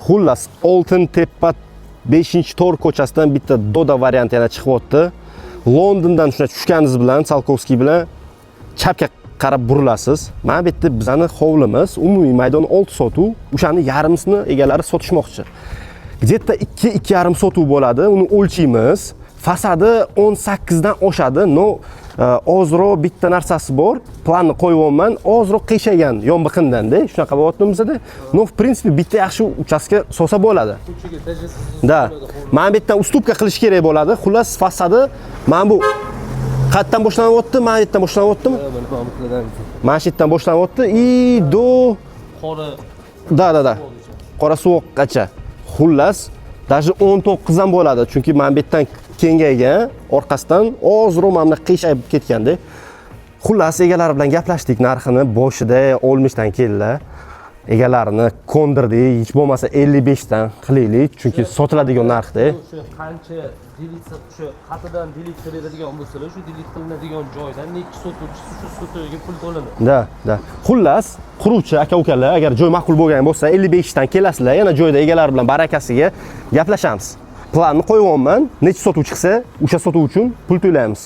Xullas, Oltin Tepa 5-tor ko'chasidan bitta Doda varianti yana chiqyapti. Londondan shunday tushganingiz bilan, Tsiolkovskiy bilan chapga qarab burilasiz. Mana bu yerda bizani hovlimiz, umumiy maydon 6 sotuv, o'shani yarmisini egalari sotishmoqchi. Где-то 2 2,5 sotuv bo'ladi, uni o'lchaymiz. Fasadi 18 dan oshadi, но ozroq bitta narsasi bor. Planni qo'yyapman, ozroq qiyshaygan yon biqindan-da, shunaqa bo'lyapti bizada. Но, в принципе, bitta yaxshi uchastka solsa bo'ladi. Ko'chaga tashlasiz. Да. Mana bu yerdan уступка qilish kerak bo'ladi. Xullas, fasadi mana bu qayerdan boshlanyapti? Mana bu yerdan boshlanyaptimi? Mana pamuklardan. Mana shu yerdan boshlanyapti и до Qora Да. Qora suvoqqacha. Xullas, даже 19 ham bo'ladi, chunki mana bu yerdan kengaygan, orqasidan ozroq mana bunaqa qiyshayib ketganda. Xullas, egalari bilan gaplashdik, narxini boshida 60 dan keldilar. Egalarini ko'ndirdik, hech bo'lmasa 55 dan qilaylik, chunki sotiladigan narxda. O'sha qancha делиться, o'sha xatidan делить qilinadigan bo'lsalar, shu делить qilinadigan joydan nechi sotuv chiqsa, shu sotuviga pul to'lanadi. Да. Xullas, quruvchi aka ukalar, agar joy ma'qul bo'lgan bo'lsa, 55 dan kelasizlar, yana joyda egalari bilan barakasiga gaplashamiz. Planni qo'yyapman, necha sotuv chiqsa, o'sha sotuv uchun pul to'laymiz.